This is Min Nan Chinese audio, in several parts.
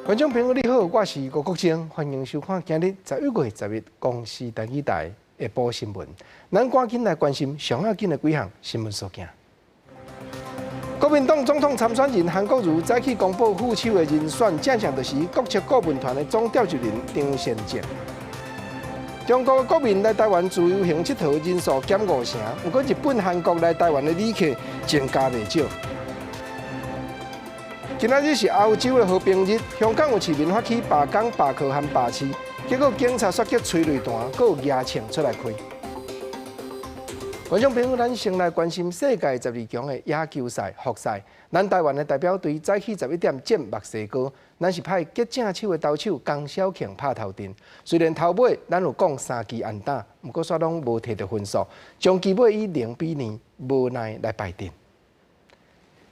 觀眾朋友你好，我是吳國正，歡迎收看今日11月11公視台語台下晡新聞。咱趕緊來關心上要緊的幾項新聞事件。國民黨總統參選人韓國瑜早起公布副手的人選，正正就是國策顧問團的總召集人張善政。中國國民來台灣自由行𨑨迌人數減五成，毋過日本、韓國來台灣的旅客增加袂少。今仔日是歐洲的和平日，香港有市民發起罷工、罷課和罷市，結果警察煞激催淚彈，閣有舉槍出來開。觀眾朋友，咱先來關心世界12強的野球賽複賽。咱台灣的代表隊早起11點戰墨西哥，咱是派擊正手的投手江小慶拍頭陣。雖然頭尾咱有攻三支安打，毋過煞攏無提著分數，終其尾以0比2無奈來敗陣。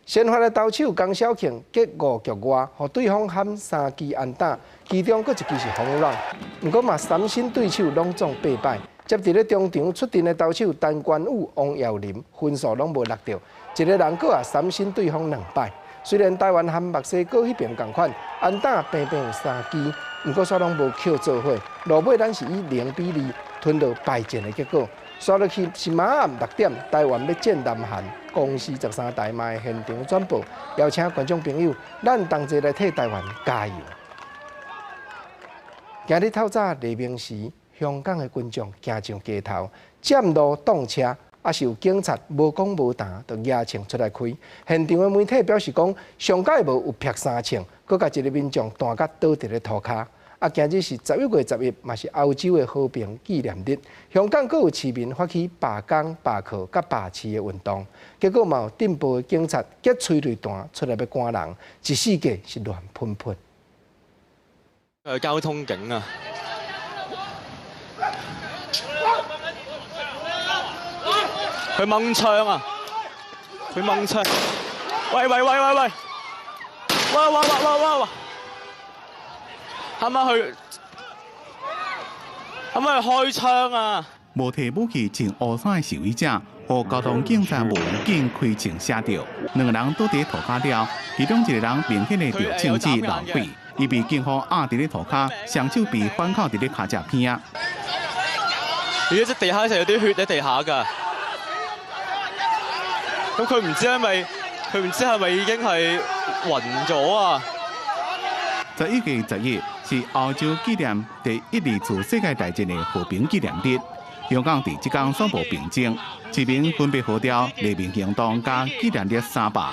先發的投手江小慶擊五局外，予對方喊三支安打，其中閣一支是 home run，毋過嘛三振對手攏總八擺。接佇咧中場出陣的投手陳冠宇、王耀林分數攏無搦著，一个人閣也三振對方兩擺。雖然台灣和墨西哥彼邊仝款，安打平平有三支，毋過煞攏無扣做伙。落尾咱是以0比2吞落敗戰的結果。煞落去是晚暗6點，台灣欲戰南韓，公視13台嘛會現場轉播，邀請觀眾朋友，咱同齊來替台灣加油。今日透早黎明時，香港的群眾行上街頭，佔路擋車，抑是有警察無講無談，就舉槍出來開。現場的媒體表示講，上蓋無有劈三槍，閣共一个民眾彈甲倒佇咧塗跤。啊，今日是11月11，嘛是歐洲的和平紀念日。香港閣有市民發起罷工、罷課佮罷市的運動，結果嘛有鎮暴的警察激催淚彈出來欲趕人，一時間是亂噴噴。交通警啊！佢掹槍啊！佢掹槍！喂喂喂喂喂！哇哇哇哇哇哇！係咪去？係咪去開槍啊？無提武器穿烏衫的示威者，予交通警察無警開槍射著，兩個人倒佇塗跤了，其中一個人明顯的著槍支流血，伊被警方壓佇咧塗跤，雙手被反銬佇咧跤脊邊仔。而家隻地下成有啲血喺地下㗎。咁佢唔知係咪佢唔知係咪已經係暈咗啊？11月11是歐洲紀念第一二次世界大戰的和平紀念日。香港佇這工宣布平靜，市民分別號召黎明行動佮紀念日三罷。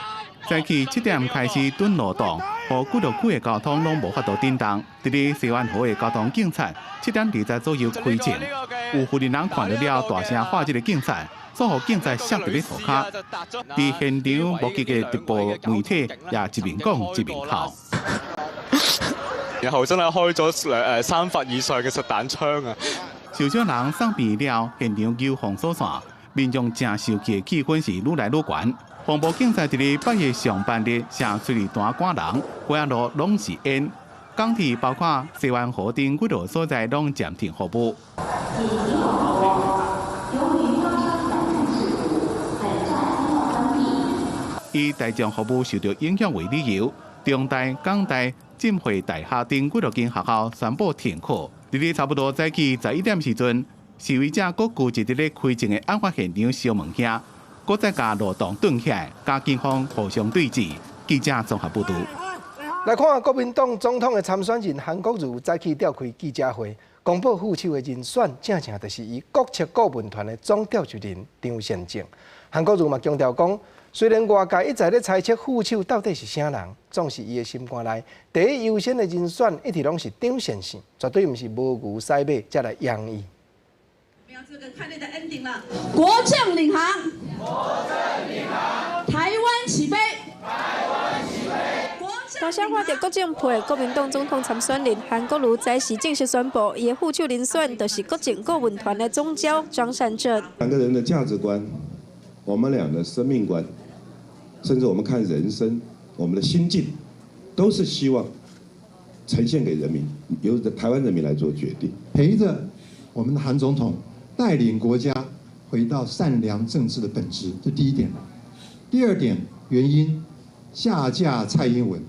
早起7點開始斷路擋，予幾落區的交通攏無法度振動。佇咧西灣河的交通警察7點20左右開槍，有婦人人看著了，大聲喝這个警察，煞予警察摔佇咧塗跤。佇現場目擊的直播媒體也一面講一面哭。然後真係開咗兩三發以上嘅實彈槍啊！受傷人送病了，現場揪封鎖線，民眾誠受氣的氣氛是愈來愈懸。防暴警察佇咧8月上半日射催淚彈趕人，街仔路攏是煙。港鐵包括西灣河頂幾落所在攏暫停服務。以大眾服務受著影響為理由，中大、港大、浸會大學等幾落間學校宣布停課。佇咧差不多早起11點時陣，示威者閣聚集佇咧開槍的案發現場燒物件，閣再共路擋斷起來，佮警方互相對峙。記者綜合報導。來看國民黨總統的參選人韓國瑜早起召開記者會，公布副手的人選，正正就是伊國策顧問團的總召集人張善政。韓國瑜嘛強調講，雖然外界一再咧猜測副手到底是啥人，總是伊的心肝內第一優先的人選一直攏是張善政，絕對毋是無牛使馬才來擁伊。國政領航，國政領航，台灣起飛，台灣起飛。大聲喊著國政配國民黨總統參選人韓國瑜早時正式宣布，伊的副手人選就是國政顧問團的總召張善政。兩個人的價值觀，我們倆的生命觀，甚至我們看人生，我們的心境，都是希望呈現給人民，由台灣人民來做決定。陪着我們的韓總統帶領國家回到善良政治的本質，這第一點。第二點原因，下架蔡英文。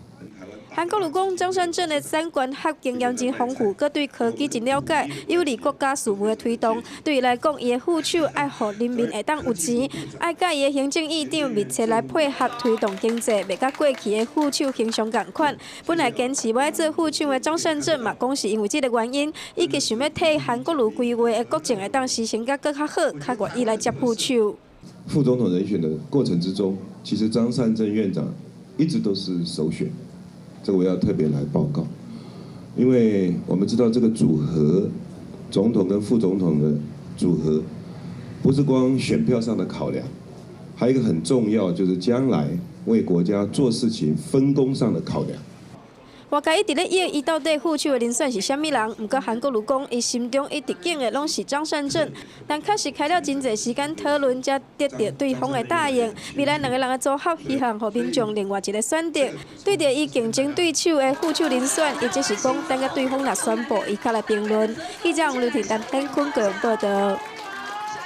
韓國瑜講，張善政的產官學經驗真豐富，閣對科技真了解，有利國家事務的推動。對伊來講，伊的副手愛予人民會當有錢，愛佮伊的行政院長密切來配合推動經濟，袂佮過去的副手形象仝款。本來堅持欲愛做副手的張善政嘛，講是因為這个原因，以及想欲替韓國瑜規劃的國政會當實行甲閣較好，較願意來接副手。副總統人選的過程之中，其實張善政院長一直都是首選，這個我要特別來報告，因為我們知道這個組合，總統跟副總統的組合，不是光選票上的考量，還有一個很重要，就是將來為國家做事情分工上的考量。外界一直咧臆伊到底副手的人選是啥物人，毋過韓國瑜講，伊心中一直敬的攏是張善政，但確實開了真濟時間討論，才得著對方的答應。未來兩个人的組合，希望予民眾另外一个選擇。對著伊競爭對手的副手人選，伊只是講等共對方若宣布，伊較來評論。記者王劉婷、陳天坤個人報道。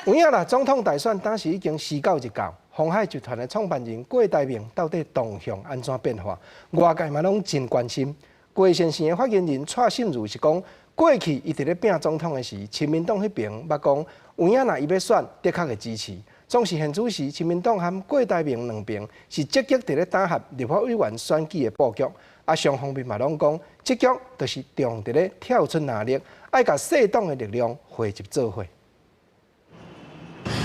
有影啦，總統大選當時已經時到日到，鴻海集團的創辦人郭台銘到底動向按怎變化？外界嘛攏真關心。郭先生的發言人蔡心如是講，過去伊佇咧拼總統的時，親民黨彼爿捌講，有影若伊欲選，的確會支持。總是現此時，親民黨和郭台銘兩爿是積極佇咧打合立法委員選舉的布局。啊，雙方面嘛攏講，這局就是重佇咧跳出藍綠，愛共細黨的力量匯集做伙。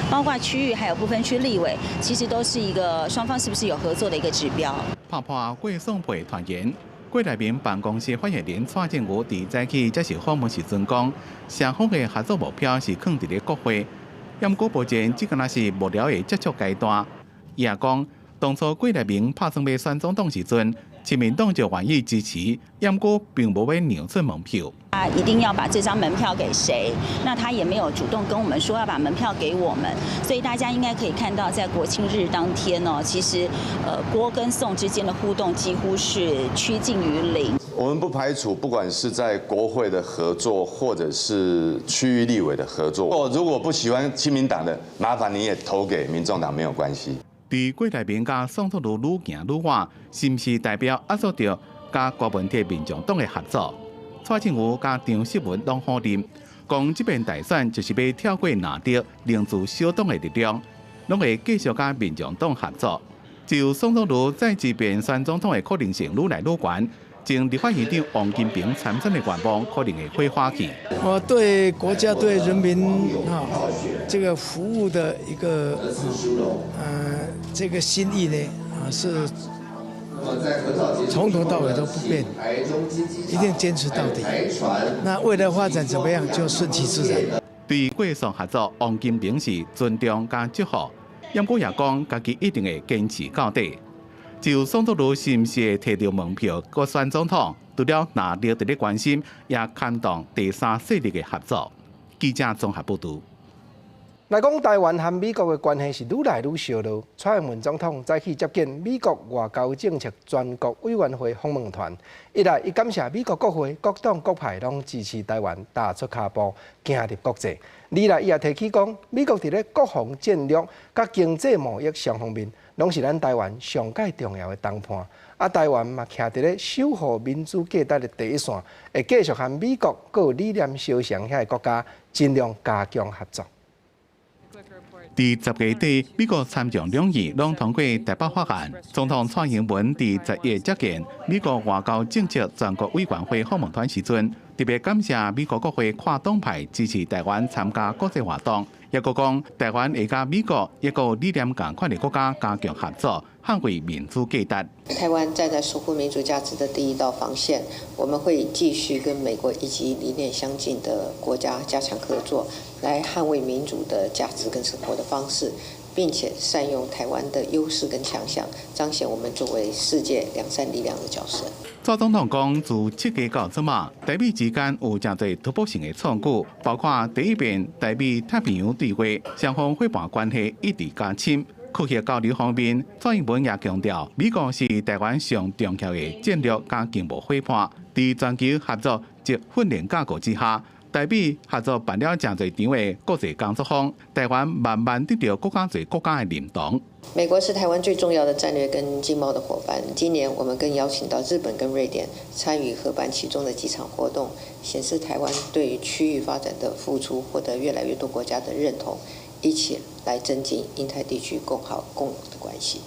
包括區域還有不分區立委，其實都是一個雙方是不是有合作的一個指標。拍破郭宋配傳言，郭台銘辦公室發言人蔡正元佇早起接受訪問時陣講，雙方的合作目標是囥佇咧國會，毋過目前這敢若是幕僚的接觸階段。伊也講，當初郭台銘拍算欲選總統時陣，親民黨就願意支持，毋過並無欲讓出門票。他一定要把這張門票給誰？那他也沒有主動跟我們說要把門票給我們，所以大家應該可以看到，在國慶日當天哦，其實郭跟宋之間的互動幾乎是趨近於零。我們不排除，不管是在國會的合作，或者是區域立委的合作。如果不喜歡親民黨的，麻煩你也投給民眾黨，沒有關係。佇郭台銘佮宋楚瑜愈行愈遠，是毋是代表壓縮著佮郭文鐵民眾黨的合作？蔡正元佮張秀文攏否認，講這遍大選就是欲跳過藍綠，凝聚小黨的力量，攏會繼續佮民眾黨合作。就宋楚瑜再這遍選總統的可能性愈來愈懸，前立法院長王金平參選的願望可能會火化去。我對國家對人民啊，這個服務的一個這個心意呢啊是從頭到尾都不變，一定堅持到底。那未來發展怎麼樣，就順其自然。對郭宋合作，王金平是尊重佮祝福，毋過也講家己一定會堅持到底。就宋楚瑜是毋是會提著門票閣選總統，除了藍綠佇咧關心，也牽動第三勢力的合作。記者綜合報導。來講台灣和美國的關係是愈來愈燒熱。蔡英文總統早起接見美國外交政策全國委員會訪問團，一來伊感謝美國國會各黨各派攏支持台灣踏出跤步，行入國際；二來伊也提起講，美國佇咧國防戰略佮經濟貿易雙方面，攏是咱台灣上蓋重要的同伴。啊，台灣嘛徛佇咧守護民主價值的第一線，會繼續和美國閣有理念相像遐个國家盡量加強合作。佇10月底，美國參眾兩院攏通過台北法案。總統蔡英文佇11接見美國外交政策全國委員會訪問團時陣，特別感謝美國國會跨黨派支持台灣參加國際活動，抑閣講台灣會佮美國一個理念仝款的國家加強合作，捍衛民主價值。台灣站在守護民主價值的第一道防線，我們會繼續跟美國以及理念相近的國家加強合作，來捍衛民主的價值跟生活的方式，並且善用台灣的優勢跟強項，彰顯我們作為世界良善力量的角色。蔡總統講，自設計到這馬，台美之間有誠濟突破性的創舉，包括第一遍台美太平洋對話，雙方夥伴關係一直加深。科學交流方面，蔡英文也強調，美國是台灣上重要的戰略佮經貿夥伴，佇全球合作及訓練架構之下，台美合作辦了誠濟場的國際工作坊，台灣慢慢得著閣較濟國家的認同。美國是台灣最重要的戰略跟經貿的夥伴。今年我們更邀請到日本跟瑞典參與合辦其中的幾場活動，顯示台灣對於區域發展的付出獲得越來越多國家的認同，一起來增進印太地區共好共榮的關係。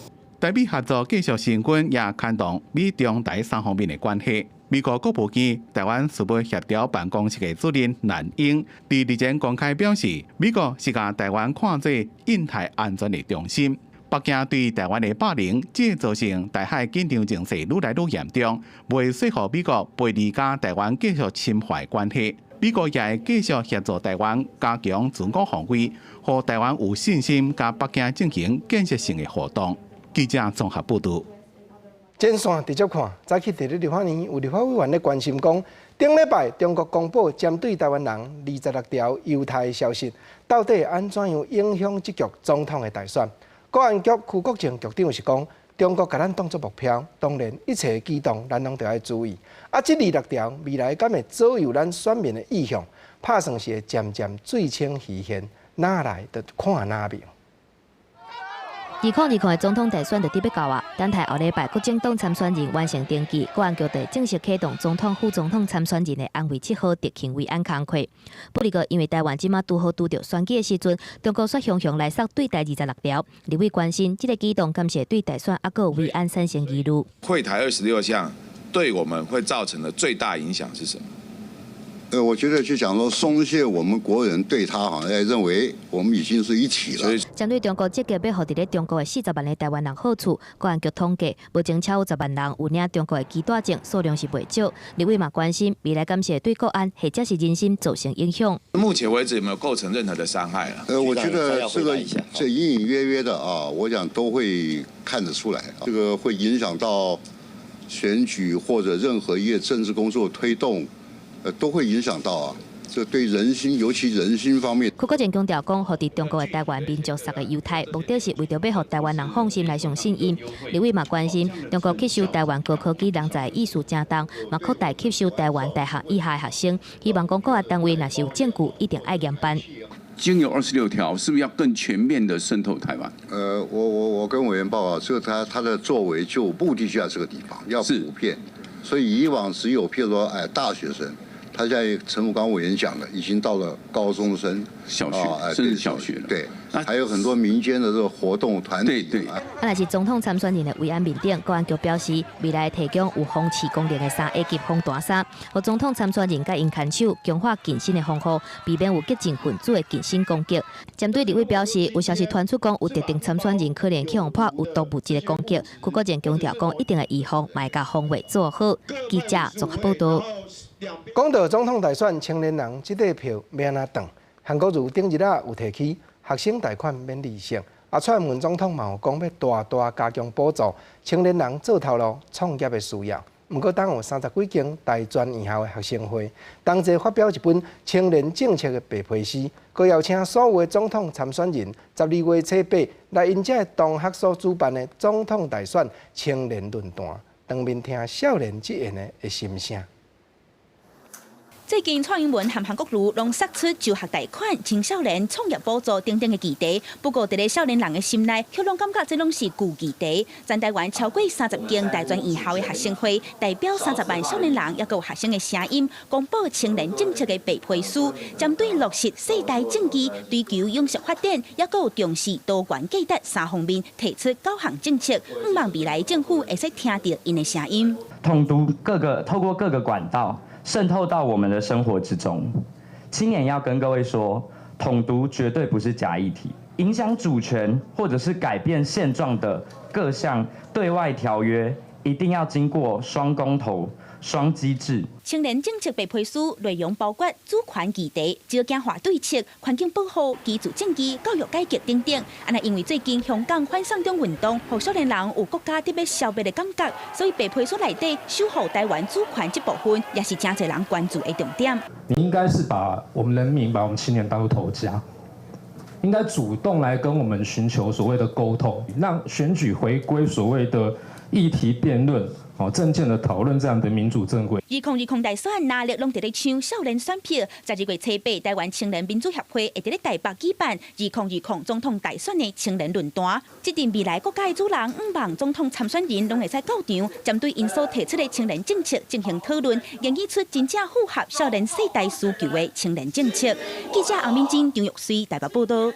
台美合作繼續升溫，也牽動美中台三方面的關係。美國國務院台灣事務協調辦公室的主任藍鷹佇日前公開表示，美國是共台灣看做印太安全的中心。北京對台灣的霸凌，這造成台海緊張情勢愈來愈嚴重，袂說服美國背離佮台灣繼續深化關係。美國也會繼續協助台灣加強自我防衛，予台灣有信心佮北京進行建設性的互動。記者綜合報導。前線直接看，早起佇咧立法院有立法委員咧關心講，頂禮拜中國公布針對台灣人26條優待消息，到底按怎樣影響這局總統的大選？國安局邱國正局長是講，中國共咱當作目標，當然一切舉動咱攏著愛注意。啊，這26條未來敢會左右咱選民的意向？拍算是會漸漸水清魚現，哪來就看哪明。2020的總統大選就佇欲到啊！等待後禮拜各政黨參選人完成登記，國安局就正式啟動總統、副總統參選人的紅衛7號特勤維安工課。不過，因為台灣這馬拄好拄著選舉的時陣，中國煞雄雄來殺對台26條，立委關心這個舉動，敢是會對大選猶閣有維安產生疑慮。惠台26項對我們會造成的最大影響是什麼？我覺得就講說鬆懈，我們國人對他好像認為我們已經是一體了。針對中國積極欲予佇咧中國的40萬个台灣人好處，國安局統計，目前超過10萬人有領中國的居住證，數量是袂少。立委嘛關心未來敢是會對國安或者是人心造成影響。目前為止有沒有構成任何的傷害啊？我覺得這個這隱隱約約的啊，我想都會看得出來，這個會影響到選舉或者任何一個政治工作推動。都會影響到啊，這對人心，尤其人心方面。邱國正強調講，予佇中國的台灣民眾索的優待，目的是為著欲予台灣人放心來相信𪜶。立委嘛關心，中國吸收台灣高科技人才的意思誠重，嘛擴大吸收台灣大學以下的學生，希望講國安單位若是有證據，一定愛嚴辦。經由26條，是不是要更全面的滲透台灣？我跟委員報告，這個他的作為就目的就在這個地方，要普遍。所以以往只有譬如說，哎，大學生。他現在陳武剛委員講的，已經到了高中生、小學，甚至小學了。對，還有很多民間的這個活動團體。對對。啊，若是總統參選人的維安面頂，國安局表示，未來提供有防刺功能的衫以及防彈衫，予總統參選人佮𪜶牽手強化近身的防護，避免有激進分子的近身攻擊。針對立委表示，有消息傳出講有特定參選人可能去予潑有毒物質的攻擊，邱國正強調講一定會預防，嘛會共防衛做好。記者綜合報道。講到總統大選，青年人這塊票欲按怎斷？韓國瑜頂日仔有提起學生貸款免利息，啊，蔡英文總統嘛有講欲大大加強補助青年人做頭路創業的需要。毋過，當有30幾間大專院校的學生會同齊發表一本青年政策的白皮書，閣邀請所有的總統參選人12月初8來𪜶遮的同學所主辦的總統大選青年論壇，當面聽少年這言的心聲。最近蔡英文和韓國瑜攏釋出就學貸款、青少年創業補助等等的議題，不過佇咧少年人的心內，卻攏感覺這攏是舊議題。全台灣超過30間大專院校的學生會，代表30萬少年人，猶閣有學生的聲音，公布青年政策的白皮書，針對落實世代政治、追求永續發展，猶閣有重視多元價值三方面，提出九項政策，向望未來政府會使聽著𪜶的聲音。統獨各個透過各個管道，滲透到我們的生活之中。青年要跟各位說，統獨絕對不是假議題，影響主權或者是改變現狀的各項對外條約，一定要經過雙公投、雙機制。青年政策白皮書內容包括主權議題、少子化對策、環境保護、居住正義、教育改革等等。啊，若因為最近香港反送中運動，予少年人有國家得欲消滅的感覺，所以白皮書內底守護台灣主權這部分，也是誠濟人關注的重點。你應該是把我們人民、把我們青年當作頭家，應該主動來跟我們尋求所謂的溝通，讓選舉回歸所謂的議題辯論。哦政見的討論這樣的民主正規。2020大選，藍綠攏佇咧搶少年選票。12月初8，台灣青年民主協會會佇咧台北舉辦2020總統大選的青年論壇。這陣未來國家的主人，向望總統參選人攏會使到場，針對𪜶所提出的青年政策進行討論，研擬出真正符合少年世代需求的青年政策。記者洪敏珍、張玉穗台北報道。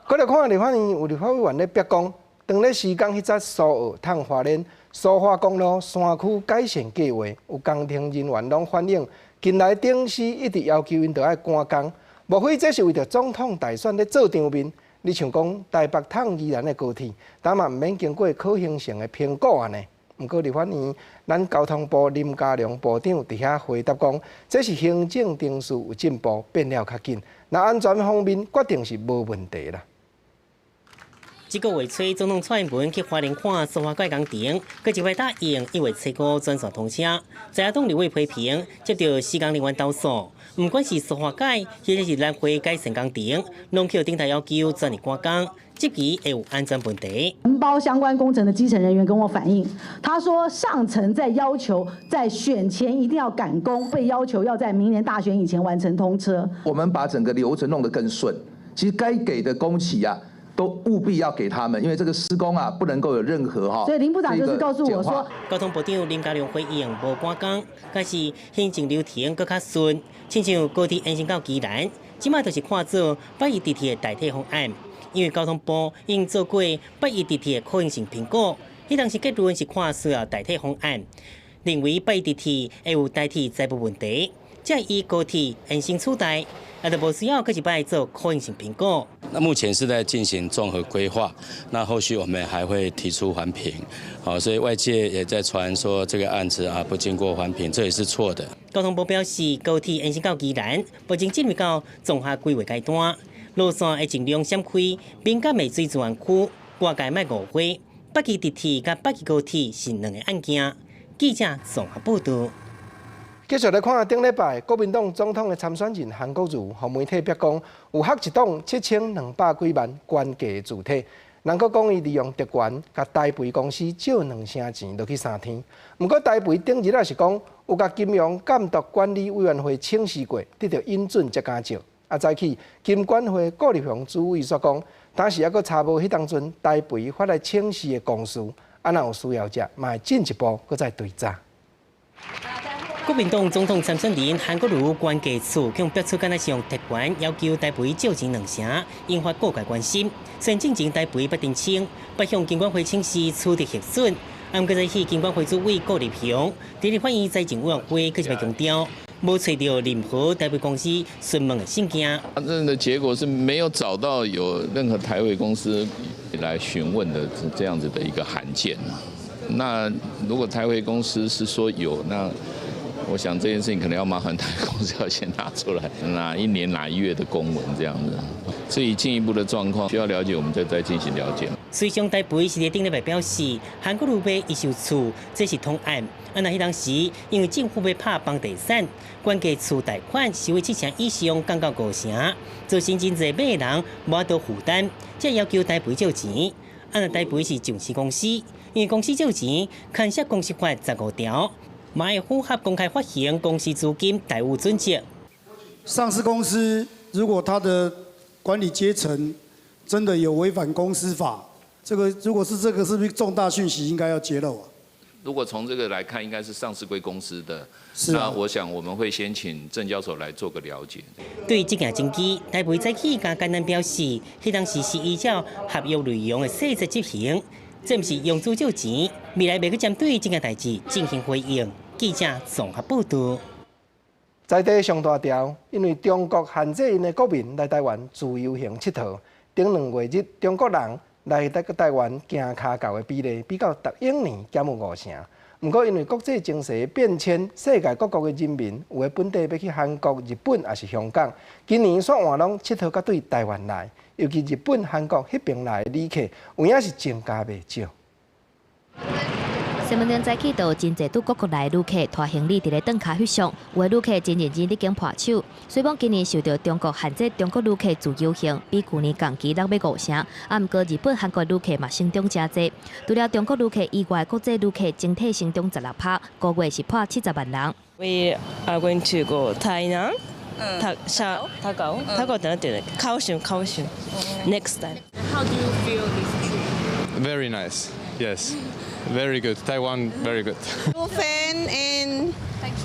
過來看立法院有立法委員咧逼宮，當咧施工彼節蘇澳通花蓮蘇花公路山區改善計劃，有工程人員攏反映，近來頂司一直要求𪜶著愛趕工，莫非這是為著總統大選咧做場面？你像講台北通宜蘭的高鐵，但嘛毋免經過可行性的評估按呢？毋過立法院，咱交通部林佳龍部長佇遐回答講，這是行政程序有進步，變了較緊，那安全方面決定是無問題啦。這個月初，總統蔡英文去花蓮看蘇花改工程，閣一擺答應1月初5全線通車。在野黨立委批評，接到施工人員投訴，毋管是蘇花改，或者是南迴改善工程，攏予頂頭要求全力趕工，質疑會有安全問題。承包相關工程的基層人員跟我反映，他說上層在要求在選前一定要趕工，被要求要在明年大選以前完成通車。我們把整個流程弄得更順，其實該給的工期啊，都務必要給他們，因為這個施工啊，不能夠有任何哈。所以林部長就是告訴我說，交通部長林佳龍回應無趕工，但是行政流程閣較順，親像高鐵延伸到宜蘭，這擺就是看做北宜直鐵的代替方案，因為交通部已經做過北宜直鐵的可行性評估，彼當時結論是看需要代替方案，認為北宜直鐵會有代替財務問題，才以高鐵延伸取代。啊，就無需要閣一擺做可行性評估。那目前是在進行綜合規劃，那後續我們還會提出環評，好，所以外界也在傳說這個案子啊不經過環評，這也是錯的。交通部表示，高鐵延伸到宜蘭，目前進入到綜合規劃階段，路線會盡量閃開敏感的水資源區，外界莫誤會。北宜直鐵佮北宜高鐵是兩個案件。記者綜合報道。繼續來看，頂禮拜國民黨總統的參選人韓國瑜，予媒體逼宮有合一黨7200幾萬官價的字體，人閣講伊利用特權，共台肥公司借兩成錢落去三天。毋過台肥頂日仔是講有共金融監督管理委員會請示過，得著允准才敢借。啊，早起金管會顧立雄主委煞講，當時猶閣查無彼當陣台肥發來請示的公司，啊，若有需要者，嘛會進一步閣再追查。國民黨總統參選人韓國瑜懸價厝，共逼出敢若是用特權要求台肥借錢兩成，引發各界關心。雖然進前台肥捌澄清，捌向金管會請示取得核准，毋過早起金管會主委顧立雄，佇立法院財政委員會閣一擺強調，無揣著任何台肥公司詢問的信件。查證的結果是沒有找到有任何台肥公司來詢問的這樣子的一個函件。那如果台肥公司是說有，那我想這件事情可能要麻煩台肥公司要先拿出來，哪一年哪一月的公文這樣子。所以進一步的狀況需要了解，我們再進行了解。隨上台肥是佇頂禮拜表示，韓國瑜買一手厝，這是通案。啊，若彼當時因為政府欲拍房地產，懸價厝貸款收費7成以上降到5成，造成真濟買的人無法度負擔，才要求台肥借錢。啊，若台肥是上市公司，因為公司借錢牽涉公司法15條。嘛會符合公開發行公司資金財務準則。上市公司如果它的管理階層真的有違反公司法，這個如果是這個，是不是重大訊息應該要揭露啊？如果從這個來看，應該是上市櫃公司的。是啊。那我想我們會先請證交所來做個了解。對這件爭議，台肥早起佮簡單表示，彼當時是依照合約內容的細則執行，這毋是融資借錢，未來袂閣針對這件代誌進行回應。記者綜合報道。在地上大條，因為中國限制𪜶的國民來台灣自由行𨑨迌。頂2月日，中國人來台灣行跤猴的比例比較逐往年減有5成。毋過因為國際情勢的變遷，世界各國的人民有的本地欲去韓國、日本，抑是香港，今年煞換攏𨑨迌較對台灣來，尤其日本、韓國彼邊來的旅客，有影是增加袂少。西門町早起就有真濟對各國來旅客拖行李佇咧轉跤翕相，有的旅客真認真咧經破手。雖講今年受著中國限制中國旅客自由行，比舊年同期落欲五成，啊，毋過日本、韓國旅客嘛成長誠濟。除了中國旅客以外，國際旅客整體成長16%，五月是破70萬人。 We are going to go 台南、高雄、高雄等等，高雄、高雄。Next time. How do you feel this trip? Very nice. Yes. Very good. Taiwan, very good. Jiufen and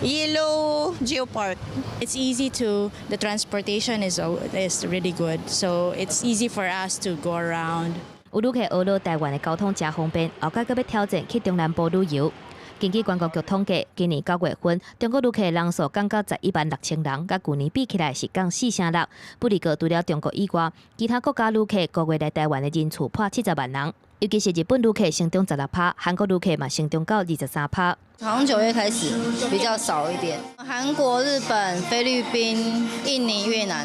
Yilo Geopark. It's easy to, the transportation is really good, so it's easy for us to go around. 有旅客學落台灣的交通誠方便，後蓋閣欲挑戰去中南部旅遊。根據觀光局統計，今年9月份中國旅客人數降到11萬6千人，佮舊年比起來是降四成六。不過，除了中國以外，其他國家旅客五月來台灣的人次破70萬人，尤其是日本旅客成長16%，韓國旅客嘛成長到23%。好像9月開始比較少一點，韓國、日本、菲律賓、印尼、越南，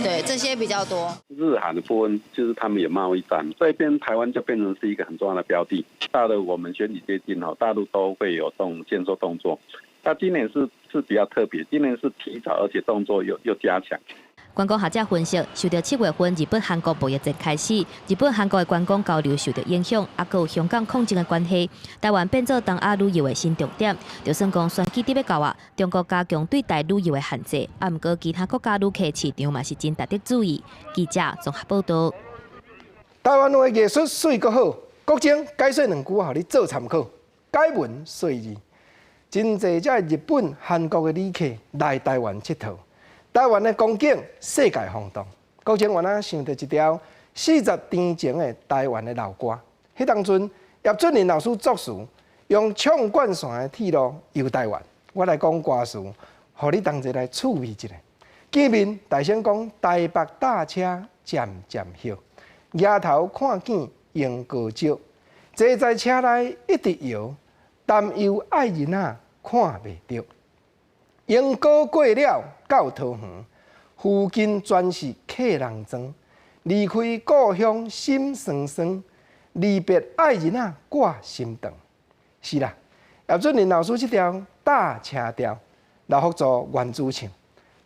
對這些比較多。日韓的部分就是他們有貿易戰，這邊台灣就變成是一個很重要的標的。到了我們選舉接近吼，大陸都會有動限縮動作。那今年是比較特別，今年是提早，而且動作又加強。觀光學者分析，受著7月份日本、韓國貿易戰開始，日本、韓國的觀光交流受著影響，啊，閣有香港抗爭的關係，台灣變做東亞旅遊的新重點。就算講選舉佇欲到啊，中國加強對台旅遊的限制，啊，毋過其他國家旅客市場嘛是真值得注意。記者綜合報導。台灣話藝術媠閣好，國政解說兩句，予你做參考。解文說字，真濟遮日本、韓國的旅客來台灣𨑨迌。台灣的風景世界轟動，國政原來想著一條40年前的台灣的老歌。彼當陣葉俊麟老師作詞，用暢貫線的鐵路遊台灣。我來講歌詞，予你同齊來趣味一下。見面大聲講台北搭車漸漸歇，舉頭看見鶯歌石，坐在車內一直搖，擔憂愛人仔看袂著。鶯歌過了到桃園，附近全是客人莊。離開故鄉心酸酸，離別愛人仔掛心腸。是啦，葉俊麟老師這條搭車調，劉福助原主唱，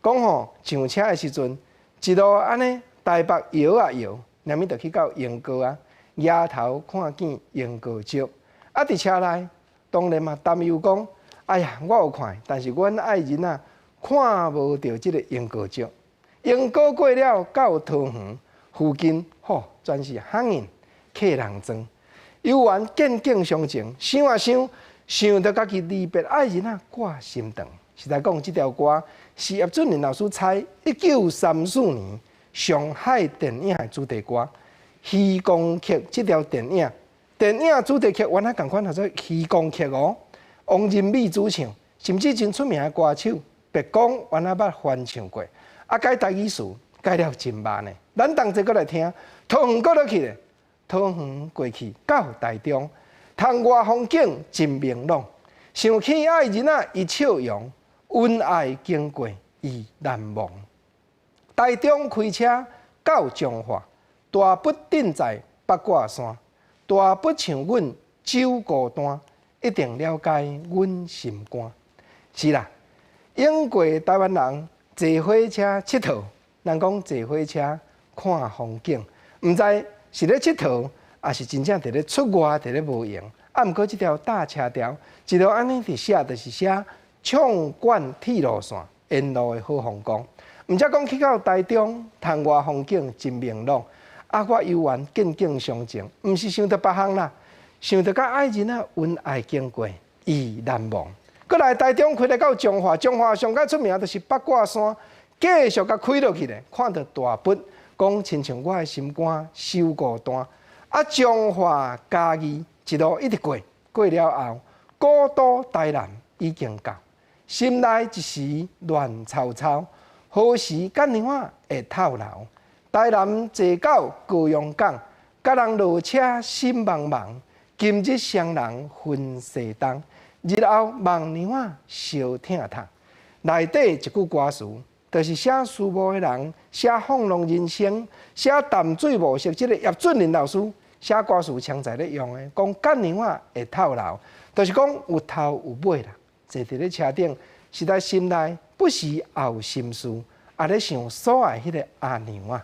講吼上車的時陣，一路按呢台北搖啊搖，連咪就去到鶯歌啊，舉頭看見鶯歌石，啊佇車內當然嘛擔憂講。哎呀，我有看，但是阮愛人仔看無著這个鶯歌石。鶯歌過了到桃園附近，吼，全是行人客人莊，猶原見景傷情，想啊想，想著家己離別愛人仔掛心腸。實在講，這條歌是葉俊麟老師採1934年上海電影的主題歌《虛光曲》這條電影，電影主題曲原來仝款叫做《虛光曲》哦。王仁美主唱，甚至真出名的歌手白光原來捌翻唱過，啊改台語詞改了真慢呢。咱同齊閣來聽，桃園閣落去咧，桃園過去到台中，窗外風景真明朗，想起愛人仔伊笑容，恩愛經過伊難忘。台中開車到彰化，大埔鎮在八卦山，大埔像阮走孤單。一定了解阮心肝。是啦，英國台灣人坐火車𨑨迌，人講坐火車看風景，毋知是咧𨑨迌，抑是真正佇咧出外佇咧無閒。啊，毋過這條搭車調，一路按呢佇寫，就是寫暢貫鐵路線沿路的好風光。毋才講去到台中，窗外風景真明朗。啊，我猶原見景傷情，毋是想著別項啦。想著佮愛人仔恩愛經過，伊難忘。閣來台中開來到彰化，彰化上較出名就是八卦山，繼續共開落去咧，看著大埔，講親像我的心肝傷孤單。啊，彰化嘉義一路一直過，過了後，古都台南已經到，心內一時亂糟糟，何時干娘仔會透流？台南坐到高雄港，佮人落車心茫茫。今日雙人分西東，日後望娘仔相疼痛。內底一句歌詞，就是寫事務的人，寫放浪人生，寫淡水模式。這个葉俊麟老師寫歌詞常在咧用的，講幹娘仔會透流，就是講有頭有尾啦。坐佇咧車頂，實在心內不時也有心事，也咧想所愛彼個阿娘仔。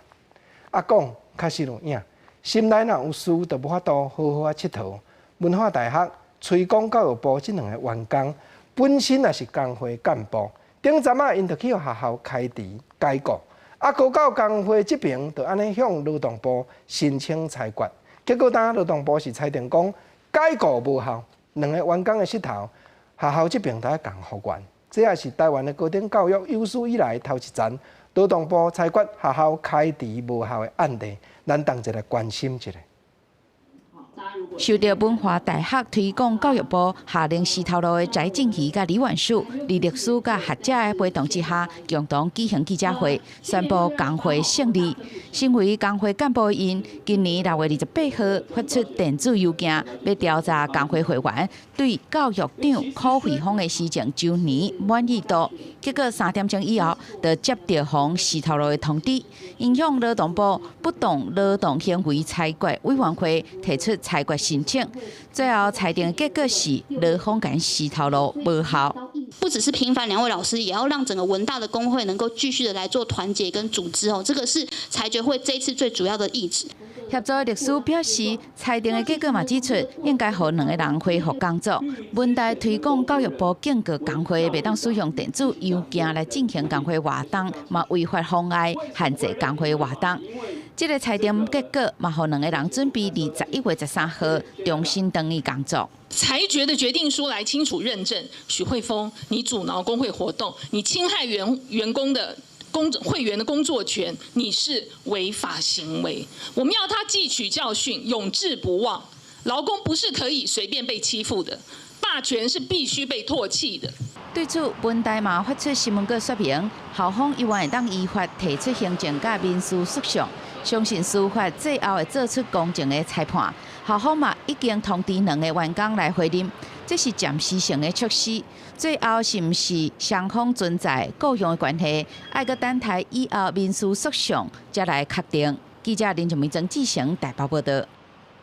啊，講確實有影，心內若有事，就無法度好好仔𨑨迌。文化大學推廣教育部這兩个員工，本身也是工會幹部，頂陣仔𪜶就去予學校開除解雇，啊，閣到工會這爿就按呢向勞動部申請裁決，結果當勞動部是裁定講解雇無效，兩个員工的膝頭，學校這爿都愛共復原。這也是台灣的高等教育有史以來頭一層勞動部裁決學校開除無效的案例，咱同齊來關心一下。受著文化大學推廣教育部下令辭頭路的翟靖宜佮李婉淑，佇律師佮學者的陪同之下，共同舉行記者會，宣布工會勝利。身為工會幹部的𪜶，今年6月28號發出電子郵件，欲調查工會會員對教育長柯惠芳的施政周年滿意度。結果3點鐘以後，就接著予辭頭路的通知，𪜶向勞動部不當勞動行為裁決委員會提出裁決申請，最後裁定結果是勞方共辭頭路無效。不只是平反兩位老師，也要讓整個文大的工會能夠繼續的來做團結跟組織哦，這個是裁決會這次最主要的意志。協助的律師表示，裁定的結果嘛指出，應該予兩个人恢復工作。文大推廣教育部警告工會，袂當使用電子郵件來進行工會活動，嘛違法妨礙限制工會活動。這个裁定結果嘛，予兩个人準備佇11月13號重新轉去工作。裁決的決定書來清楚認證，許惠峰，你阻撓工會活動，你侵害員工的會員的工作權，你是違法行為。我們要他汲取教訓，永志不忘。勞工不是可以隨便被欺負的，霸權是必須被唾棄的。對此，文大嘛發出新聞稿說明，校方猶原會當依法提出行政佮民事訴訟，相信司法最後會做出公正的裁判。校方嘛已經通知兩个員工來回認，這是暫時性的措施。最後是毋是雙方存在僱傭的關係，愛閣等待以後民事訴訟才來確定。記者林靜梅、曾志成台北報導。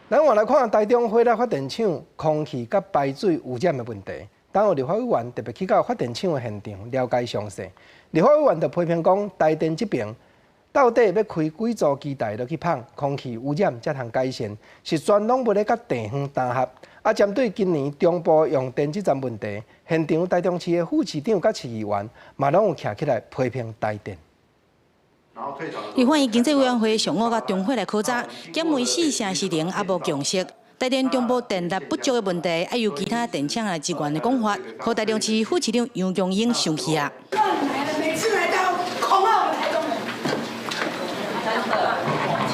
咱換來看台中火力發電廠空氣佮排水污染的問題。當有立法委員特別去到發電廠的現場了解詳細。立法委員就批評講，台電這爿到底欲開幾組機台落去麭，空氣污染才通改善，是全攏無咧佮地方擔合。啊，針對今年中部用電這層問題，現場台中市的副市長佮市議員嘛攏有徛起來批評台電。立法院經濟委員會上午佮中火來考察，減煤四成時程猶無共識。台電中部電力不足的問題，愛由其他電廠來支援的講法，予台中市副市長楊瓊英生氣啊！每次來都恐嚇我們台中人。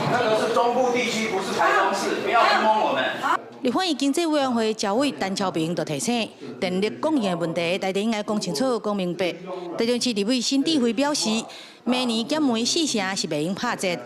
那個是中部地區，不是台中市，不要糊弄我們。立法院經濟委員會召委陳超平就提醒，電力供應的問題，台電應該講清楚、講明白。台中市立委辛智慧表示，明年減煤四成是袂用拍折。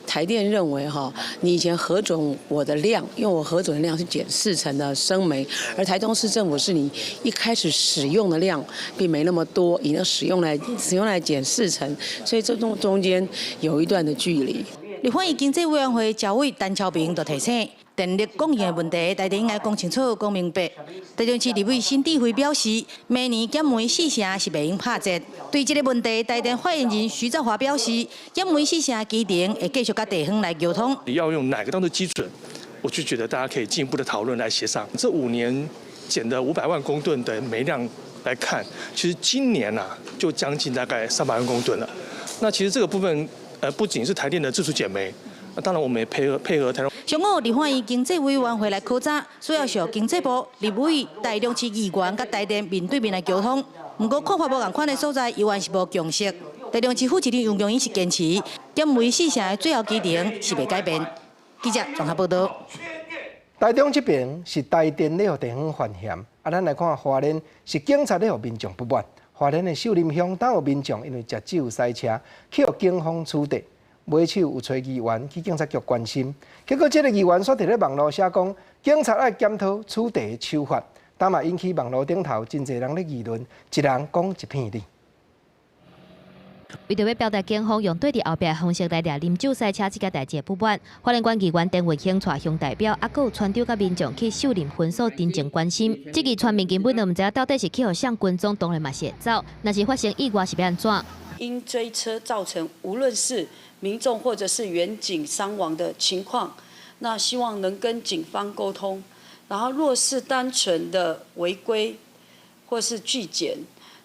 台電認為哈，你以前核准我的量，因為我核准的量是減4成的生煤，而台中市政府是你一開始使用的量並沒那麼多，以那使用來減四成，所以這中間有一段的距離。立法院經濟委員會召委陳超平就提醒，電力供應的問題，台電應該講清楚、講明白。台中市立委辛智慧表示，明年減煤四成是袂用拍折。對這個問題，台電發言人徐兆華表示，減煤四成機程會繼續佮地方來溝通。你要用哪個當做基準？我就覺得大家可以進一步的討論來協商。這5年減的500萬公噸的煤量來看，其實今年啊就將近大概300萬公噸了。那其實這個部分，不僅是台電的自主減煤，那當然我們也配合台中。上午立法院經濟委員會來考察，主要是經濟部、立委、台中市議員佮台電面對面來溝通。毋過看法無仝款的所在，猶原是無共識。台中市副市長楊瓊英是堅持減煤四成的最後期程是袂改變。記者綜合報導。台中這爿是台電咧予地方犯嫌，啊，咱來看花蓮是警察咧予民眾不滿。花蓮的秀林鄉，當有民眾因為食酒駛車，去予警方處罰，尾手有揣議員去警察局關心，結果這个議員煞佇咧網路寫講，警察愛檢討處罰的手法，當嘛引起網路頂頭真濟人咧議論，一人講一片理。為著欲表達警方用對佇後壁的方式來掠啉酒賽車這件代誌的不滿，花蓮縣議員陳文興帶鄉代表，啊，閣有村長佮民眾去秀林分所真情關心。這個村民根本就毋知影到底是去予誰跟蹤，當然嘛是會走。若是發生意外是欲按怎？因追車造成無論是民眾或者是員警傷亡的情況，那希望能跟警方溝通。然後若是單純的違規或是拒檢，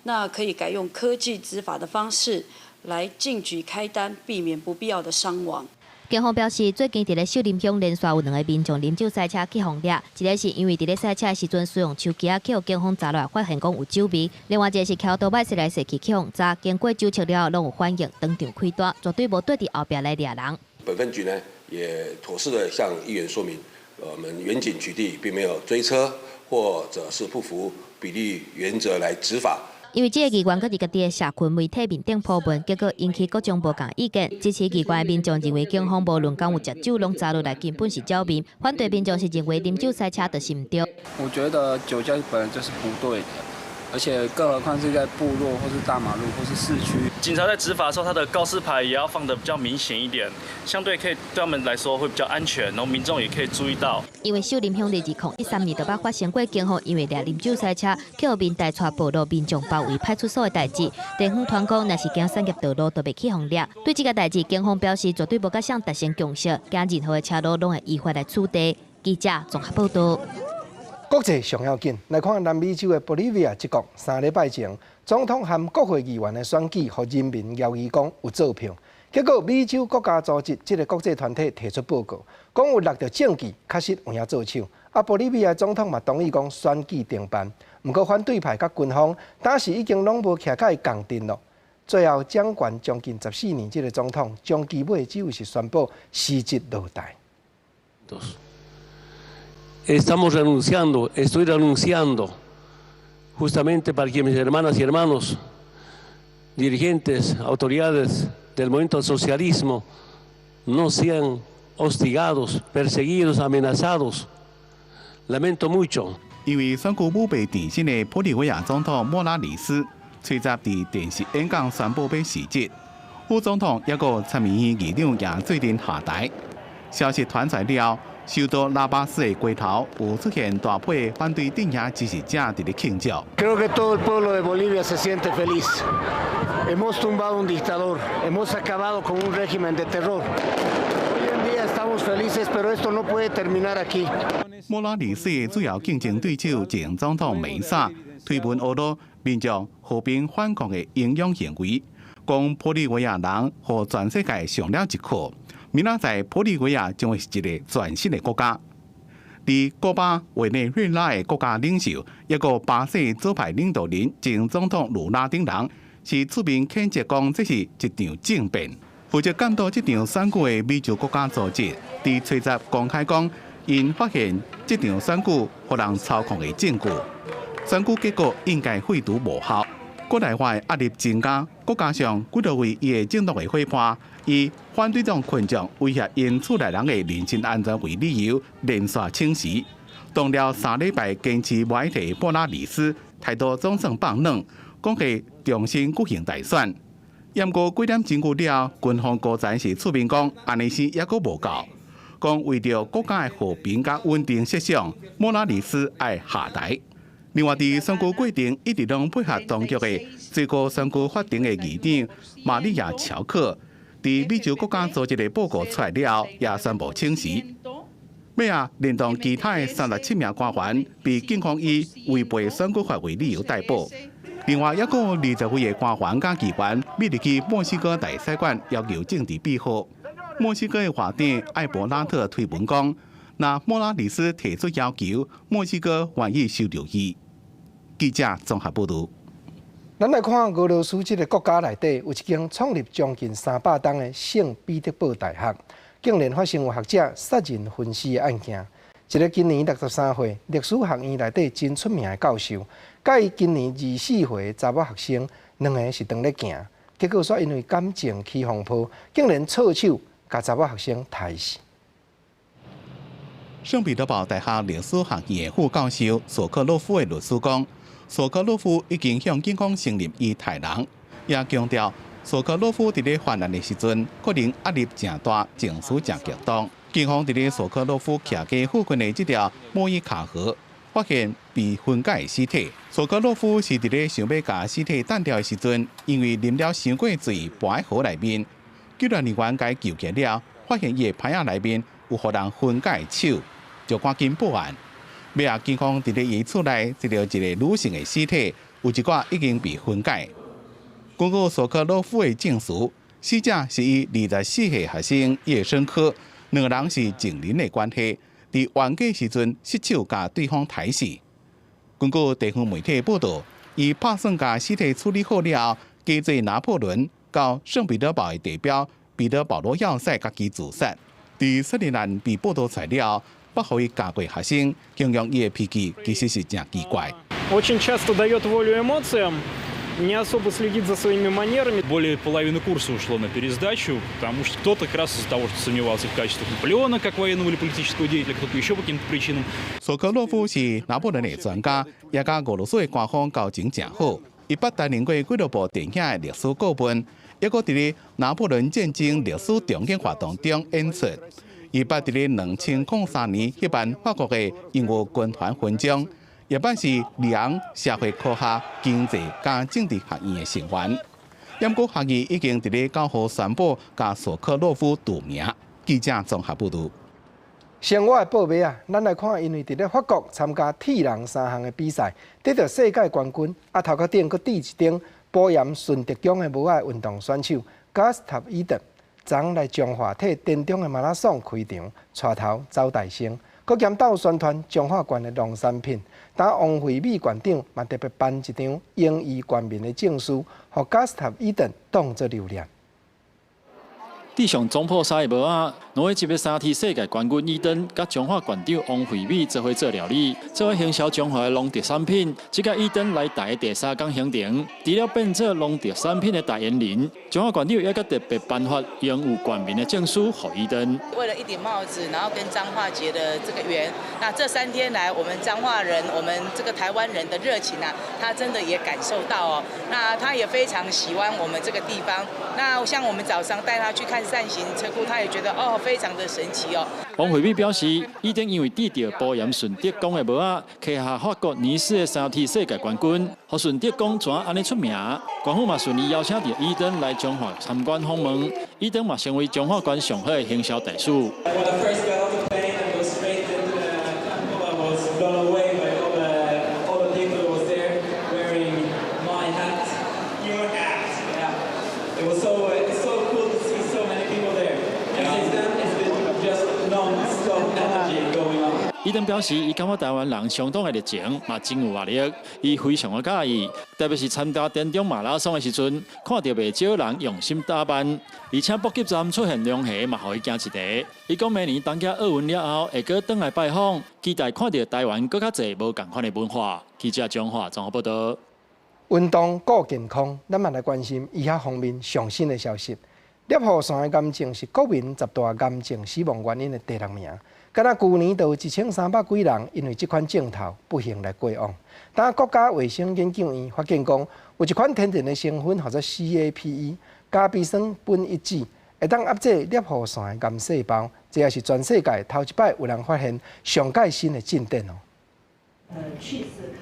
那可以改用科技執法的方式來逕舉開單，避免不必要的傷亡。警方表示，最近佇咧秀林鄉連續有兩个民眾啉酒賽車去予掠，一个是因為佇咧賽車的時陣使用手機仔去予警方查落來，發現講有酒味；另外一个是騎歐多擺踅來踅去去予查，經過酒測了後，攏有反應，當場開單，絕對無對佇後壁來掠人。本分局呢也妥善的向議員說明，我們員警取締並沒有追車，或者是不符比例原則來執法。因為這个議員閣佇家己的社群媒體面頂 po 文，結果引起各種無仝意見。支持議員的民眾認為警方無論敢有食酒，攏查落來根本是攪面；反對民眾是認為啉酒賽車就是毋對。我覺得酒駕本來就是不對的，而且更何況是在部落或是大馬路或是市區。警察在執法的時候，他的告示牌也要放得比較明顯一點，相對可以對他們來說會比較安全，然後民眾也可以注意到。因為秀林鄉佇2013年就捌發生過警方因為掠啉酒賽車，去予面台帶暴露民眾包圍派出所的代誌。地方傳講，若是行產業道路，就袂去予掠。對這个代誌，警方表示絕對無佮誰達成共識，驚任何的車路攏會依法來處理。記者綜合報導。國際上要緊，來看南美洲的玻利維亞這國，3禮拜前，總統和國會議員的選舉，予人民懷疑講有作票。結果美洲國家組織這个國際團體提出報告，講有六條證據確實有影做手。啊，玻利維亞總統嘛同意講選舉重辦，毋過反對派佮軍方當時已經攏無徛佮伊仝陣囉。最後掌權將近14年，這个總統終其尾只有是宣布辭職落台。 Estamos renunciando, estoy renunciando, justamente para que mis hermanas y hermanos, dirigentes, autoridades del movimiento al socialismo, no sean hostigados, perseguidos, amenazados. Lamento mucho. 因為選舉舞弊纏身的玻利維亞總統莫拉里斯，隨十佇電視演講宣布欲辭職，副總統抑閣參議院議長也做陣下台。消息傳出來了後，首都拉巴斯的街頭有出現大批反對陣營支持者佇咧慶祝。 Creo que todo el pueblo de Bolivia se siente feliz. Hemos tumbado un dictador, hemos acabado con un régimen de terror. Hoy en día estamos felices, pero esto no puede terminar aquí. 莫拉里斯的主要競爭對手前總統梅薩推文呵咾民眾和平反抗的英勇行為，講玻利維亞人予全世界上了一課。明仔載玻利維亞將會是一个全新的國家。佇古巴、委內瑞拉的國家領袖，抑閣巴西左派領導人前總統盧拉等人，是出面譴責講這是一場政變。負責監督這場選舉的美洲國家組織，佇初十公開講，𪜶發現這場選舉予人操控的證據，選舉結果應該廢除無效。國內外壓力增加，閣加上幾多位伊的政黨的伙伴，以反對黨群眾威脅𪜶厝內人的人身安全為理由，連續請辭。當了3禮拜堅持無愛退莫拉里斯態度總算放軟，講會重新舉行大選。毋過幾點鐘過了，軍方高層是出面講，按呢是猶閣無夠，講為著國家的和平佮穩定設想，莫拉里斯愛下台。另外，佇選舉過程一直攏配合當局的最高選舉法庭的議長瑪利亞喬克，佇美洲國家組織的報告出來了後，也宣布請辭。尾仔，連同其他的37名官員被警方以違背選舉法為理由逮捕。另外，猶閣有20位的官員佮議員，秘入去墨西哥大使館要求政治庇護。墨西哥的外長艾伯拉特推文講，若莫拉里斯提出要求，墨西哥願意收留伊。記者綜合報導。咱來看俄羅斯這个國家內底有一間創立將近300冬的聖彼得堡大學，竟然發生有學者殺人焚屍的案件。一个今年63歲歷史學院內底真出名的教授，佮伊今年24歲的查某學生，兩个是當咧行，結果煞因為感情起風波，竟然錯手共查某學生刣死。聖彼得堡大學歷史學院的副教授索克洛夫的律師講，索克洛夫已經向警方承認伊刣人，也強調索科洛夫佇咧犯案的時陣，可能壓力誠大，情緒誠激動。警方佇咧索科洛夫徛家附近的這條莫伊卡河，發現被分解的屍體。索科洛夫是佇咧想欲共屍體擲掉的時陣，因為啉了傷過醉，跋佇河內面，救援人員共伊救起了，發現伊的鼻仔內面有予人分解的手，就趕緊報案。尾仔警方佇咧伊厝內找著一个女性的屍體，有一寡已經被分解。根據索科洛夫的證詞，死者是伊24歲學生葉生科，兩个人是情人的關係。佇冤家時陣失手共對方刣死。根據地方媒體報道，伊拍算共屍體處理好了後，駕坐拿破崙到聖彼得堡的地標彼得保羅要塞，家己自殺。佇殺人案被報道出來了，捌予伊教過學生，形容伊的脾氣其實是誠奇怪。 Очень часто дает волю эмоциям, не особо следит за своими манерами. Более половины курса ушло на пересдачу, потому что кто-то как раз из-за того, что сомневался в качествах Наполеона как военного или политического деятеля, кто-то еще по каким-то причинам. 索科洛夫是拿破崙的專家，也佮俄羅斯的官方交情誠好。伊捌擔任過俱樂部電影的歷史顧問，抑閣佇咧拿破崙戰爭歷史重建活動中演出。伊捌佇咧2003年協辦法國的音樂軍團勳章，也捌是里昂社會科學、經濟佮政治學院的成員。毋過學院已經佇咧9號宣布共索科洛夫除名。記者綜合報導。生活的報尾啊，咱來看，因為佇咧法國參加鐵人三項的比賽，得著世界冠軍，啊頭殼頂閣戴一頂保鹽順德宮的帽仔運動選手加斯塔伊頓，昨來彰化替田中的馬拉松開場，帶頭走大星，閣兼鬥宣傳彰化縣的農產品。當王惠美縣長嘛特別頒一張榮譽縣民的證書，予加斯塔伊頓當作留念。戴上總鋪衫的帽仔，挪威級別三鐵世界冠軍伊登，佮彰化縣長王惠美做伙做料理，做伙行銷彰化的農特產品。這個伊登來台的第三工行程，除了變做農特產品的代言人，彰化縣長也閣特別頒發榮譽縣民的證書予伊登。為了一頂帽子，然後跟彰化結的這個緣，那這3天來，我們彰化人，我們這個台灣人的熱情啊，他真的也感受到哦。那他也非常喜歡我們這個地方。那像我們早上帶他去看扇形車庫，他也覺得哦，非常的神奇哦。王惠美表示，伊登因為戴著保鹽順德宮的帽仔，拿下法國尼斯的三鐵世界冠軍，予順德宮怎按呢出名？縣府嘛順利邀請著伊登來彰化參觀訪問，伊登嘛成為彰化縣上好的行銷大使。 When I first got off the plane and go straight into the temple, I was blown away by all the people who was there wearing my hat. Your hat. Yeah. It's so cool to see so many people there. And since then, it's been just non-stop energy going on. 伊登表示，伊感覺台灣人相當的熱情，嘛真有活力，伊非常的佮意，特別是參加田中馬拉松的時陣，看著袂少人用心打扮，而且補給站出現龍蝦，嘛予伊驚一下。伊講明年東京奧運了後，會閣轉來拜訪，期待看著台灣閣較濟無仝款的文化。記者彰化綜合報道。運動顧健康，咱嘛來關心醫學方面上新的消息。攝護腺的癌症是國民十大癌症死亡原因的第六名。敢若舊年就有1300幾人因為這款症頭不幸來過往。當國家衛生研究院發現講，有一款天然的成分，號做 CAPE 咖啡酸苯乙酯，會當壓制攝護腺的癌細胞。這也是全世界頭一擺有人發現上蓋新的進展哦。